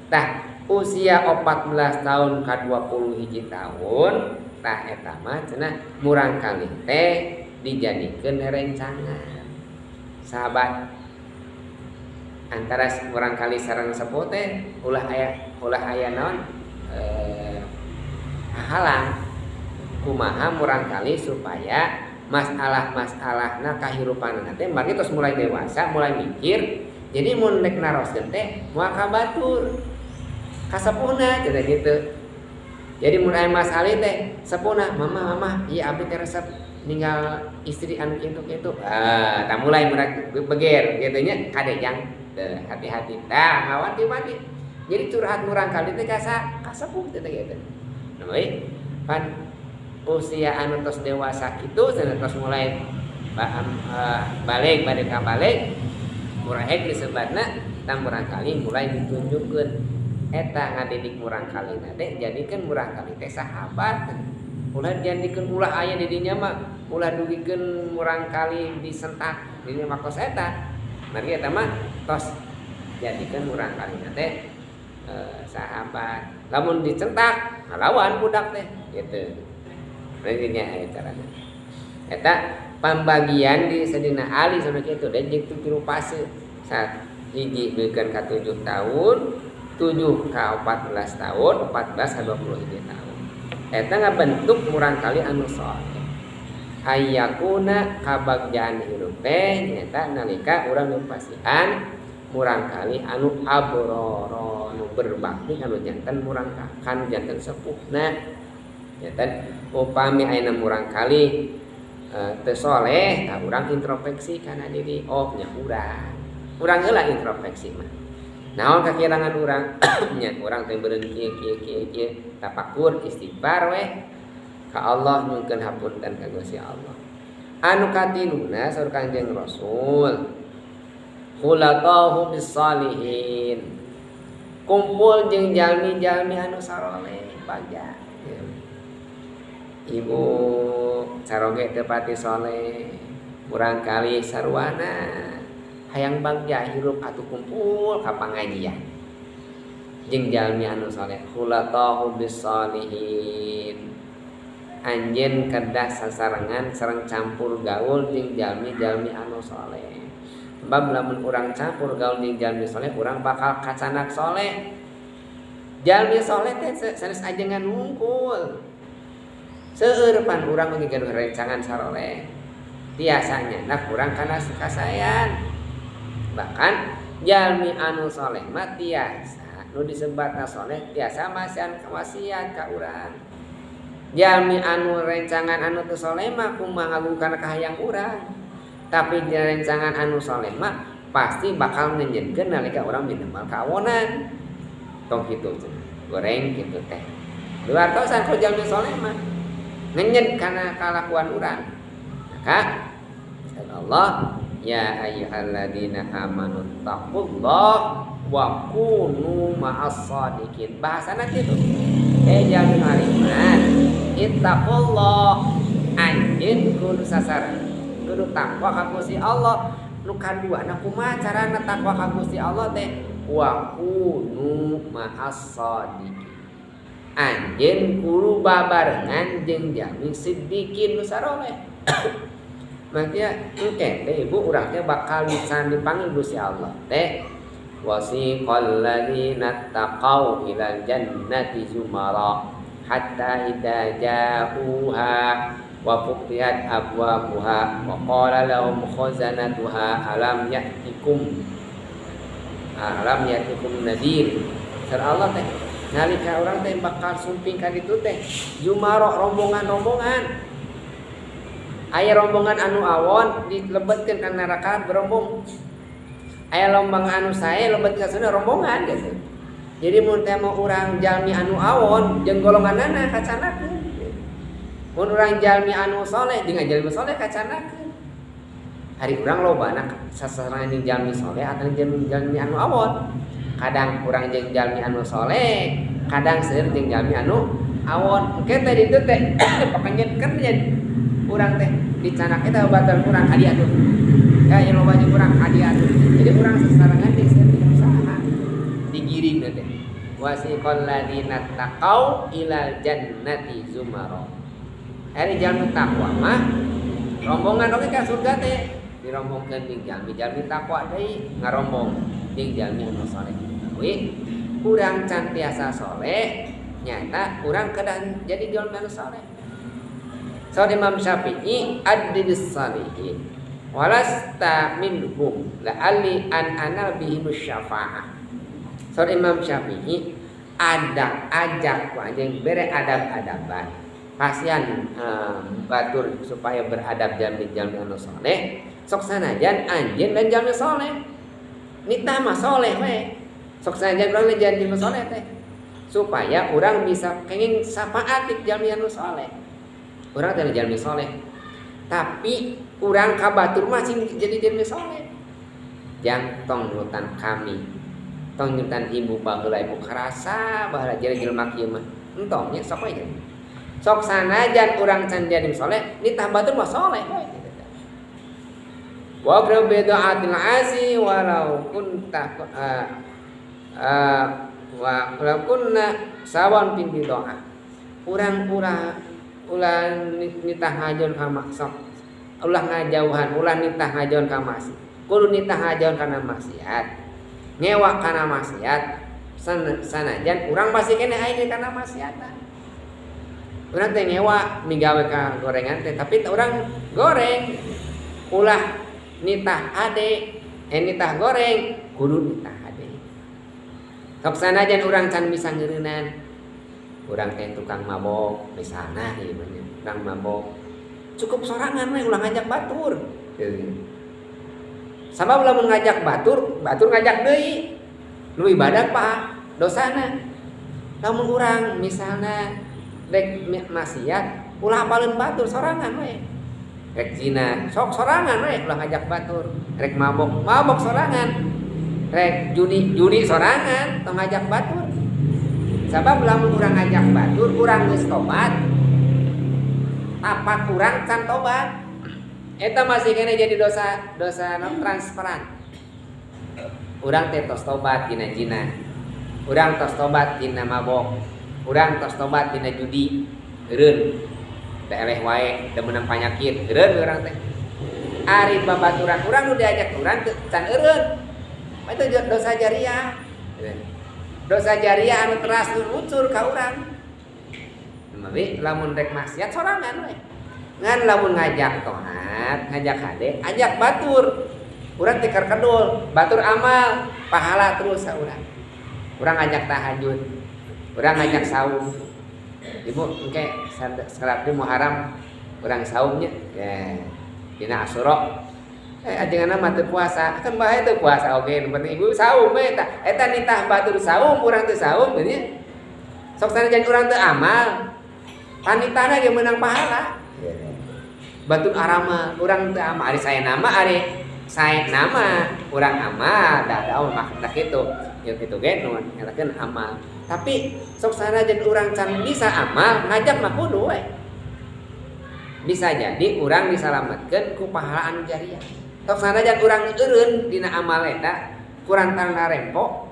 Tah usia 14 tahun ka 21 tahun tah eta mah cenah murang kali teh dijadikeun rencangan. Sahabat antara murang kali sareng sepuh teh ulah aya naon halang kumaha murang kali supaya masalah-masalahna kahirupanna teh margi tos mulai dewasa mulai mikir jadi mun rek naroskeun teh moal ka batur kasepuhna cenah kitu. Jadi mun aya masalah teh sepuhna mama mama ieu abdi teh resep ninggal istri anu kitu-kitu. Ah tah mulai murang beger kitu nya kadejang hati-hati tah ngawanti-wanti. Jadi curhat murang kali teh kasepuh teh kitu. Nah bae pan usia anu tos dewasa kitu cenah tos mulai balik bade ka balik murahek disebatna tah murang kali mulai ditunjukkeun eta ngadidik murang kali teh jadikeun murang kali teh sahabat. Ulah dijadikeun ulah aya di dinya mah ulah dugikeun murang kali disentak di dinya mah kos eta. Margi eta mah tos jadikeun murang kali teh sahabat. Lamun dicentak ngalawan budak teh gitu. Berarti nya aya carana. Eta pambagian di Sayyidina Ali sama kitu dan jeung tilu fase. Saat hiji dugikeun ka 7 tahun, 7 ka 14 tahun, 14 ka 21 tahun. Eta ngabentuk murang kali anu soleh. Ayakuna kabagjaan hirup teh nyaeta nalika urang nyupasian murang kali anu abroro anu berbakti anu janten murang kan janten sepuhna. Janten upami ayeuna murang kali teu soleh tah urang introspeksi kana diri. Oh nya urang. Urang heula introspeksi mah. Naon kakirangan urang? Nya urang teh beureun kieu kieu kieu kieu tapakur istighfar weh ka Allah nyungkeun hapunten ka Gusti Allah. Anu katiluna saur Kanjeng Rasul khulatahu bissalihin. Kumpul jeung jalmi-jalmi anu saroleh bagja. Ibu caroge teu pati soleh, murang kali sarwana hayang bagja hirup atuh kumpul ka pangajian jeung jalmi anu saleh khulatahu bissalihin. Anjeun kedah sasarengan sareng campur gaul jeung jalmi-jalmi anu saleh. Sebab lamun urang campur gaul jeung jalmi saleh urang bakal kacanak saleh. Jalmi saleh teh sanes ajengan wungkul. Seueur pan urang ge gaduh rencangan saroleh. Tiasanya nak urang kana kasayan. Bahkan jalmi anu soleh mah tiasa nu disebatna soleh tiasa masihan kawasiat ka urang. Jalmi anu rencangan anu teu soleh mah kumaha ngagungkan kahayang urang. Tapi rencangan anu soleh mah pasti bakal nyenjenkeun nalika urang minimal kawonan. Tong kitu cenah. Goreng kitu teh. Diwartosan ku jalmi soleh mah. Ngenyet kana kalakuan urang. Maka kata Allah, ya ayyuhalladzina amanu taqullah wa kunu ma'as shadiqin. Bahasana kitu. Jalmi hariman, ittaqullah, anjeun kudu sasaran. Kudu takwa ka Gusti Allah. Nu kaduana kumaha carana takwa ka Gusti Allah teh? Wa kunu ma'as shadiqin. Anjeun kudu babarengan jeung jalmi siddiqin nu saroleh. Makanya engke teh ibu urang teh bakal dipanggil Gusti Allah teh wasiqal ladzina taqau ilal jannati zumara hatta idza ja'uha wa futihat abwabuha wa qala lahum khazanatuha alam ya'tikum nadhir. Sar Allah teh nalika urang teh bakal sumping ka ditu teh zumara rombongan-rombongan. Aya rombongan anu awon dilebetkeun ka neraka berombong. Aya rombongan anu sae lebet ka surga rombongan gitu. Jadi mun teh mau urang jalmi anu awon jeung golonganana kacanakeun. Mun urang jalmi anu soleh jeung jalmi soleh kacanakeun. Hari urang lobana sasarengan jeung jalmi soleh atawa jeung jalmi anu awon. Kadang urang jeung jalmi anu soleh, kadang seueur jeung jalmi anu awon. Engke teh ditu teh pakanyeutkeun jadi urang teh dicanak eta batal urang hadiah tuh. Ya yang loba jeung urang hadiah tuh. Jadi urang sasarengan jeung seueur usaha. Digiring teh. Wasiqal ladzina taqau ilal jannati zumara. Ari jalmi takwa mah rombongan oge ka surga teh dirombongkeun jeung jalmi-jalmi takwa deui ngarombong jeung jalmi anu saleh. We urang can tiasa soleh nyata urang kedah jadi jalmi anu saleh. Saur Imam Syafi'i addis salihin walasta minhum la'alli an anal bihim syafa'ah. Saur Imam Syafi'i ada ajak ku anjeun bere adab-adaban pasian batur supaya beradab jalmi-jalmi anu soleh sok sanajan anjeun dan jalmi soleh nitah mah soleh we sok sanajan urang jalmi soleh teh supaya urang bisa kenging syafaat ti jalmi anu soleh. Urang teh jalmi soleh tapi urang ka batur mah sing jadi jalmi soleh. Jang tong nurutan kami, tong nurutan ibu baheula ibu karasa baheula jadi jelema kieu mah entong nya sok we jadi. Sok sanajan urang can jadi soleh nitah batur mah soleh we. Wa qra bi du'atil asi walau kunta wa walau kunna sawan pin bidoa. Urang-urang ulah nitah ngajaun ka maksiat, ulah ngajauhan, ulah nitah ngajaun ka maksiat, kudu nitah ngajaun kana maksiat, ngewa kana maksiat, sanajan urang masih keneh aya kana maksiatan. Urang teh ngewa migawe ka gorengan teh, tapi urang goreng, ulah nitah ade, nitah goreng, kudu nitah ade. Sok sanajan urang can bisa ngeureunnan. Urang teh tukang mabok misalna ieu mah tukang mabok cukup sorangan we ulah ngajak batur. Sabab lamun ngajak batur, batur ngajak deui. Nu ibadah pa dosana. Lamun urang misalna rek maksiat ulah apaleun batur sorangan we. Rek zina sok sorangan we ulah ngajak batur. Rek mabok, mabok sorangan. Rek judi, judi sorangan tong ngajak batur. Sabab lamun urang ngajak batur, urang geus tobat. Tapak urang can tobat. Eta masih kene jadi dosa, dosa non transferan. Urang teh tos tobat dina zina. Urang tos tobat dina mabok. Urang tos tobat dina judi. Eureun. Teh eleh wae, teu meunang panyakit. Eureun urang teh. Ari babaturan urang nu diajak urang teh can eureun. Itu dosa jariah. Dosa jariah anu teras luncur ka urang. Mami lamun rek maksiat sorangan we. Ngan lamun ngajak toat, ngajak hade, ajak batur. Urang teh kedul, batur amal, pahala terus sa urang. Urang ngajak tahajud, urang ngajak saum. Ibu engke salat di Muharram urang saumnya. Ya. Dina Asyura Ajenganna mah teu puasa kan bae teu puasa oge nu penting ibu saum we eta eta nitah batur saum urang teu saum nya sok sanajan urang teu amal panitahna ge meunang pahala batur aramal urang teu amal ari sae nama ari sae nama urang amal da da mah tah kitu ya kitu ge nu ngatakeun amal tapi sok sanajan urang can bisa amal ngajak mah kudu we bisa jadi urang disalametkeun ku pahala anu jariah. Sok sanajan urang eureun dina amal eta kurang tanda rempo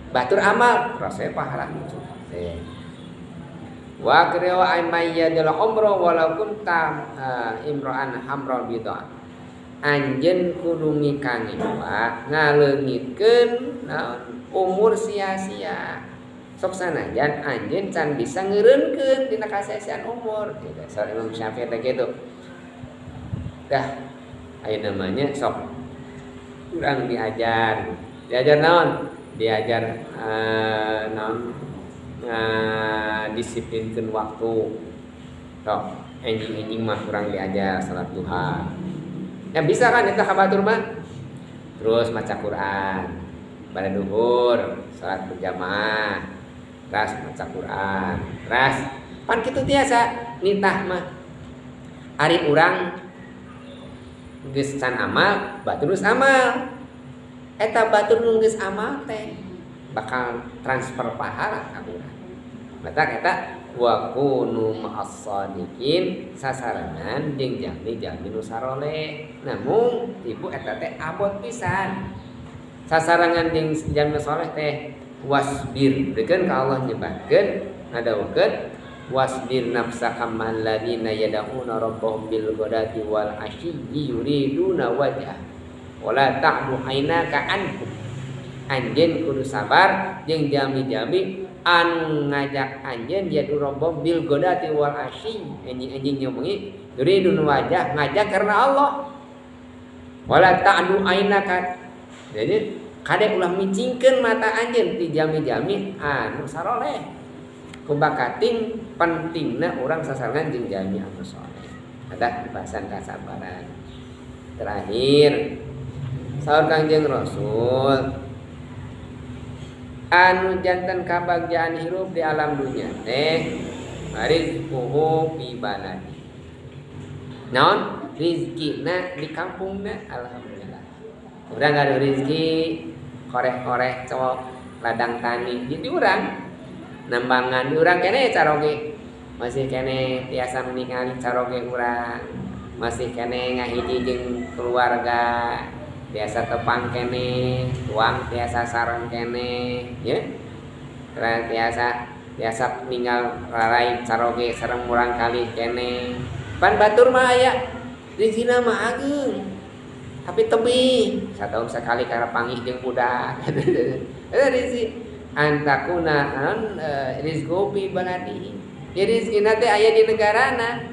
batur amal rasa pahala nu. Wa qira aymayyadul umra walau kunta imra'an hamral bid'ah. Anjeun kudu mikangewa ngaleungitkeun naon umur sia-sia. Sok sanajan anjeun can bisa ngeureunkeun dina kasia-siaan umur gitu. Saur Imam Syafi'i teh kitu. Dah ayeuna namanya sok urang diajar. Diajar naon? Diajar naon disiplinkeun waktu. Sok enjing-enjing mah kurang diajar salat duha. Ya bisa kan eta ka batur mah. Terus maca Quran. Pada duhur salat berjamaah. Teras maca Quran. Teras pan kitu tiasa nitah mah. Ari urang geus can amal, batur geus amal. Eta batur nu geus amal teh bakal transfer pahala ka urang. Batak eta wa kunu ma'as shadiqin sasarengan jeung jalmi-jalmi nu saroleh. Namun ibu eta teh abot pisan. Sasarengan jeung jalmi soleh teh wasbir. Beukeun ka Allah nyebatkeun ngadawuhkeun wasbir nafsaka ma'al ladzina yad'una rabbahum bil ghadati wal 'ashiyyi yuriduna wajha wala ta'du 'ainaka anhum. Anjeun kudu sabar jeung jami-jami anu ngajak anjeun yad'u rabbahum bil ghadati wal 'ashiyyi anjing-anjing nyomengi yuriduna wajah ngajak karena Allah wala ta'du 'ainaka. Jadi kade ulah micingkeun mata anjeun ti jami-jami anu saroleh. Kubakating pentingna urang sasarengan jeung jalmi anu soleh. Ada bahasan kasabaran. Terakhir saur Kangjeng Rasul anu janten kabagjaan hirup di alam dunia teh rizquhu fi baladi. Naon rizkina di kampungna alhamdulillah. Urang gaduh rizki koreh-koreh cowok ladang tani jadi urang nambangan urang kene caroge masih kene tiasa ningali caroge urang masih kene ngahiji jeung keluarga tiasa tepang kene tuang tiasa sareng kene ya tiasa tiasa ninggal rarai caroge sareng murang kali kene pan batur mah aya rizkina mah ageung tapi tebih satahun sekali karena pangih jeung budak eta rizki antakuna an rizqu fi baladihi. Jadi rizkina teh aya di negarana.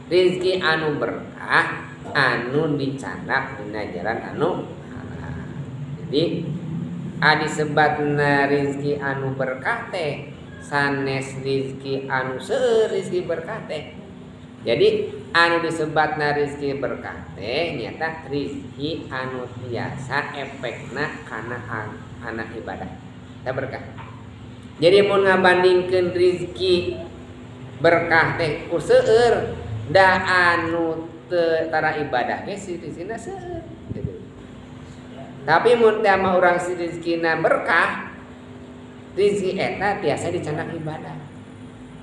Rizki anu berkah anu dicanak dina jalan anu halal. Jadi adi sebatna rizki anu berkah teh sanes rizki anu seueur rizki berkah teh. Jadi anu disebatna rizki berkah teh nyata rizki anu tiasa efekna kana anak ibadah. Eta berkah. Jadi mun ngabandingkeun rizki berkah teh ku seueur da anu teu tara ibadah ge si rizkina seueur gitu. Tapi mun teh mah urang si rizkina berkah, rizki eta tiasa dicandak ibadah.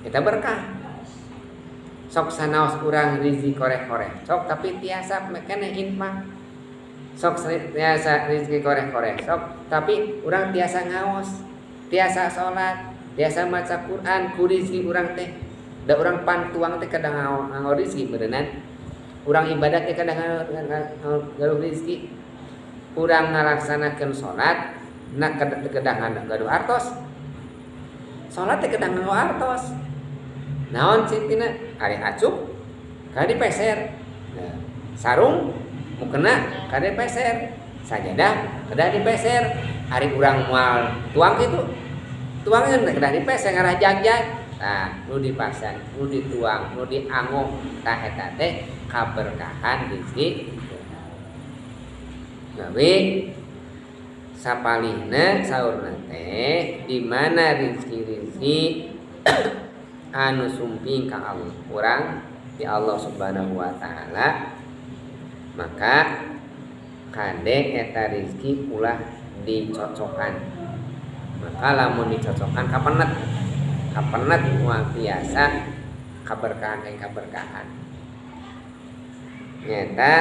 Eta berkah. Sok sanaos urang rizki koreh-koreh sok tapi tiasa keneh infak. Sok tiasa rizki koreh-koreh sok tapi urang tiasa ngaos, tiasa salat, tiasa maca Quran ku rizki urang teh. Da urang pantuang teh kadang nganggo rizki beureunan. Urang ibadah teh kadang nganggo rizki. Urang ngalaksanakeun salat na kedah gaduh artos. Salat teh kedah nganggo artos. Naon cintina ari acuk kada dipeser. Nah, sarung mukena kada dipeser, sajadah kada dipeser. Ari urang moal tuang kitu. Tuangeun kedah dipeser ngarah jagjag. Tah nu dipasang, nu dituang, nu diangoh tah eta teh kaberkahan rezeki. Gawe sapalihna saurna teh di mana rizki-rizki anu sumping ka Allah urang di Allah Subhanahu wa taala, maka kade eta rizki ulah dicocokan. Maka lamun dicocokan kapenet, kapenet moal biasa kaberkahan jeung kaberkahan. Nyata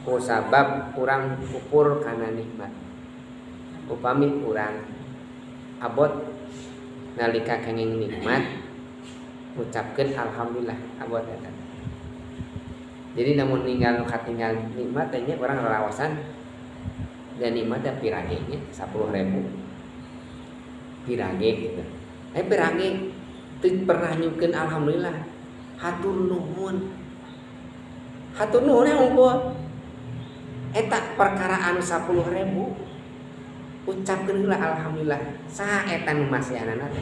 kusabab urang kufur kana nikmat. Upami urang abot nalika kenging nikmat ucapkeun alhamdulillah abot eta. Jadi namun ninggal katinggal nikmat teh nya urang lalawasan dan nikmat teh pirage nya 10.000. Pirage gitu. Pirage teu pernah nyukeun alhamdulillah. Hatur nuhun. Hatur nuhun unggul. Eta perkara anu 10.000 ucapkeun heula alhamdulillah. Saha eta nu masihanana teh?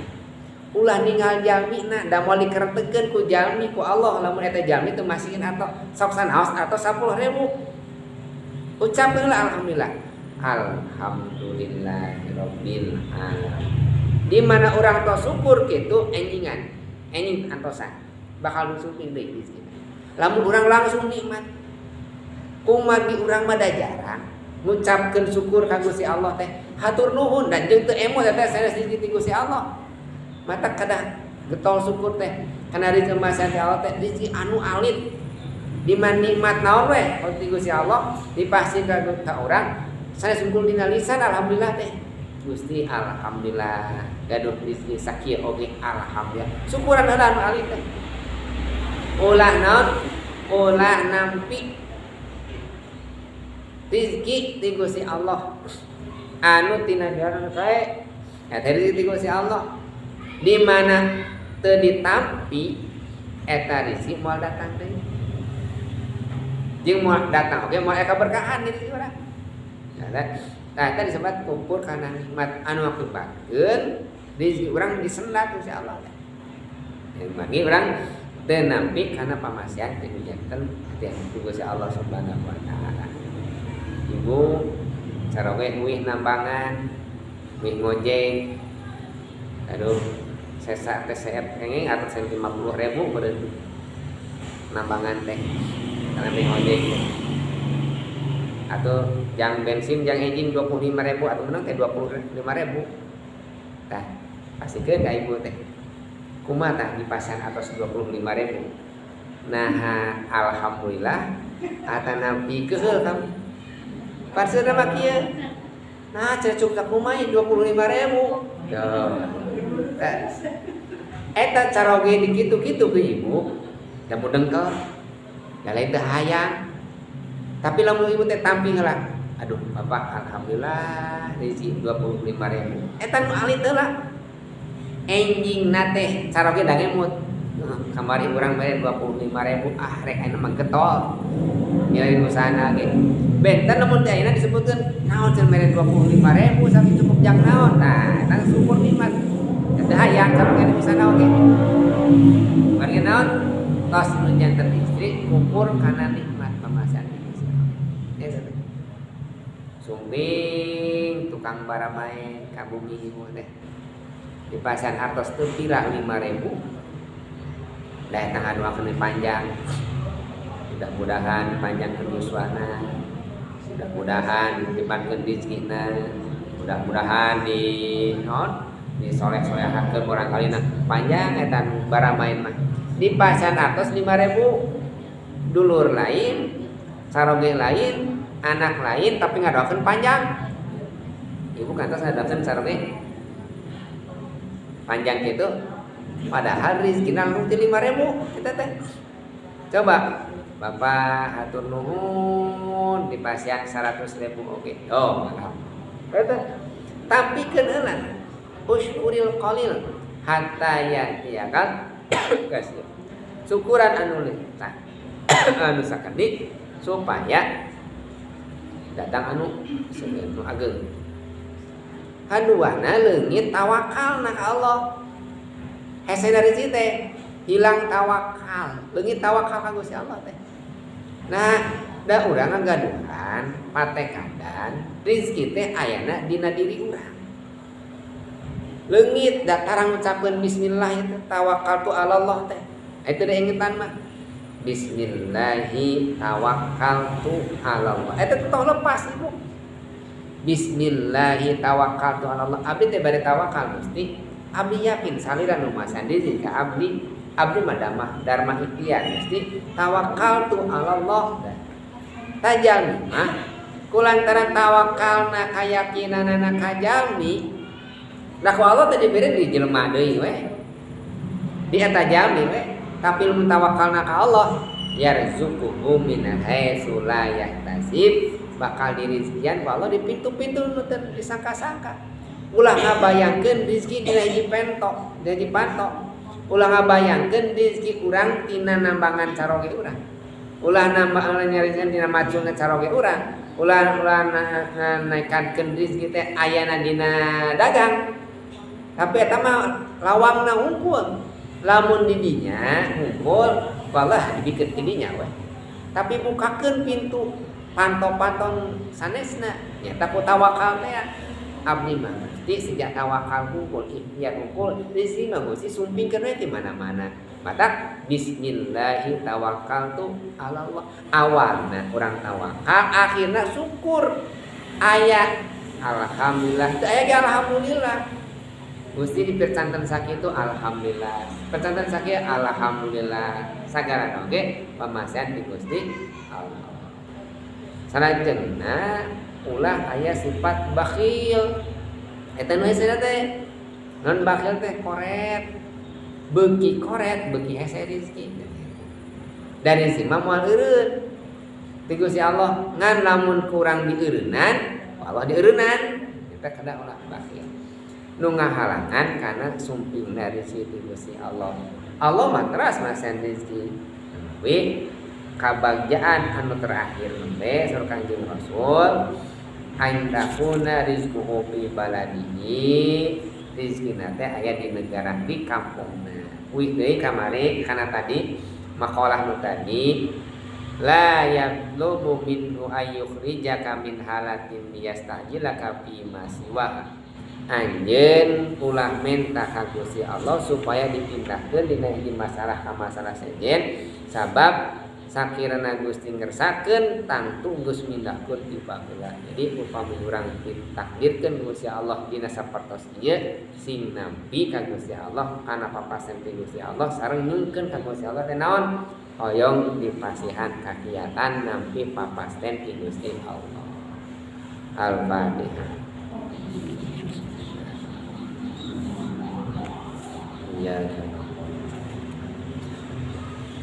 Ulah ninggal jalmina da moal dikeretekeun ku jalmi ku Allah lamun eta jalmi teu masihkeun atau sok sanaos atau 10.000. Ucapkeun heula alhamdulillah. Alhamdulillahirabbil alamin. Di mana urang tos syukur kitu enjingan, enjing antosan bakal disumping deui rezeki. Lamun urang langsung nikmat. Kumargi urang mah da jarang ngucapkeun syukur ka Gusti Allah teh. Hatur nuhun dan jeung teu emo teh sanes rezeki ti Gusti Allah. Mata kadah getol syukur teh kana rezeki masihan ti Allah teh rezeki anu alit. Di mana nikmat naon we ti Gusti Allah dipasihkeun ka urang sanes unggul dina lisan alhamdulillah teh. Gusti alhamdulillah gaduh rezeki sakieu oge alhamdulillah. Syukuran heula anu alit teh. Ulah naon? Ulah nampi rezeki ti Gusti Allah anu tina jalan sae eta rezeki ti Gusti Allah. Di mana teu ditampi eta rezeki moal datang deui. Jeung moal datang oge moal aya kaberkahan di rezeki urang. Nah, eta disebut kufur kana nikmat anu akibatkeun rezeki urang disendat Gusti Allah teh. Magi urang teu nampi kana pamasihan teh janten teh Gusti Allah Subhanahu wa taala. Ibu caroge uih nambangan, uih ngojek. Aduh, sesa teh seep kenging atau sen 50.000 beureun nambangan teh. Karena uih ngojek. Atau jang bensin jang enjing 25.000 atau menang teh 25.000. Tah, pasikeun ka ibu teh. Kumaha tah di pasar atas 25.000. Nah, alhamdulillah atanapi keuheul kamu. Parseuna mah kieu. Nah, cecuk ka kumaha 25.000. Tuh. Eta caroge di kitu-kitu ke ibu, da mudeng dengkel. Da lain teh hayang. Tapi lamun ibu teh tampi heula. Aduh, Bapak alhamdulillah rezeki 25.000. Eta nu alit heula. Enjingna teh caroge da ngemut. Kamari urang mere 25.000 ah rek ayeuna mah getol. Nilai usahana ge. Benten lamun teh ayeuna disebutkeun naon cenah mere 25.000 sakitu cukup jang naon. Nah, eta syukur nikmat. Teu hayang caroge di usahana oge. Margi naon? Tos nu janten istri kufur kana nikmat pamasihan Gusti Allah. Eta teh. Sumbing tukang baramae ka bumi ibu teh. Di pasar artos teu pira 5.000. Dah eta ngadoakeun panjang. Mudah-mudahan panjang yuswana. Mudah-mudahan dipankeun rezekina. Mudah-mudahan di naon? Di soleh-solehakeun urang kalina panjang eta baramain mah. Di pasar artos 5.000. Dulur lain, caroge lain, anak lain tapi ngadoakeun panjang. Ibu kantos ngadoakeun caroge panjang gitu. Padahal rezekina langsung ti 5.000 kita teh. Coba Bapak hatur nuhun di pasian 100.000 oke. Oh, alhamdulillah. Eta tapi keun heula usykuril qalil hatta ya'tiyakal kasir. Syukuran anu leutik anu sakedik supaya datang anu nu ageng. Haduana leungit tawakalna ka Allah. Hese dari situ teh hilang tawakal, leungit tawakal ka Gusti Allah teh. Nah, Da urang ngagaduhan patekadan rezeki teh ayana dina diri urang. Leungit da tarang ngucapkeun bismillah itu tawakkaltu 'alallah teh. Eta da ingetan mah. Bismillahi tawakkaltu 'alallah. Eta teh tong lepas ibu. Bismillahi tawakkaltu 'alallah. Abdi teh bade tawakal Gusti. Abdi yakin salira nu masan diri ka abdi. Abdi mah dharma ikhtiar Gusti. Tawakkaltu 'alallah. Tajalmi mah kulantaran tawakalna kayakinanana ka jalmi. Nah ku Allah teh dibere di jelema deui we. Di eta jalmi we, tapi lamun tawakalna ka Allah yarzuquhu min haitsu la yahtasib, bakal dirizkian ku Allah di pintu-pintu nu teu disangka-sangka. Ulah ngabayangkeun rezeki dina hiji pentok, dina hiji pantok. Ulah ngabayangkeun rezeki urang tina nambangan caroge urang. Ulah nambah nyarikan dina maculna caroge urang. Ulah naikkeun rezeki teh ayana dina dagang. Tapi eta mah lawangna unggul. Lamun di dinya unggul, walah dibikeun ti dinya we. Tapi bukakeun pintu panto-panton sanesna nyata ku tawakal teh. Abdi mah Gusti sejak tawakal unggul, ikhtiar unggul, rezeki mah Gusti sumpingkeun we ti mana-mana. Matak bismillahi tawakkaltu 'alallah. Awalna urang tawakal, akhirna syukur. Aya alhamdulillah, teu aya ge alhamdulillah. Gusti dipercanten sakitu alhamdulillah. Percanten sakieu alhamdulillah. Sagala oge pamasihan di Gusti Allah. Salajengna ulah aya sifat bakhil. Eta nu hese teh. Non bakhil teh koret. Beuki koret beuki hese rezeki. Dari si mah moal eureun. Ti Gusti Allah ngan lamun kurang dieureunnan, Allah dieureunnan. Eta kada ulah bakhil. Nu ngahalangan kana sumpingna rezeki ti Gusti Allah. Allah mah teras masihan rezeki. We kabagjaan anu terakhir nembe saur Kangjeng Rasul antakuna rizquhu fi baladihi, rezekina teh aya di negara di kampungna. Uih deui kamari kana tadi makalah nu tadi la yatlubu minhu ayyukhrijaka min halatin yastajilaka fi ma siwa. Anjeun ulah menta ka Gusti Allah supaya dipindahkeun dina hiji masalah ka masalah sejen, sabab sakirana Gusti ngersakeun tangtu geus mindahkeun ti baheula. Jadi upami urang ditakdirkeun Gusti Allah dina sapertos ieu sing nampi ka Gusti Allah kana papasen ti Gusti Allah sareng nyungkeun ka Gusti Allah teh naon hoyong dipasihan kakiatan nampi papasten ti Gusti Allah. Al-Fatihah. Ya.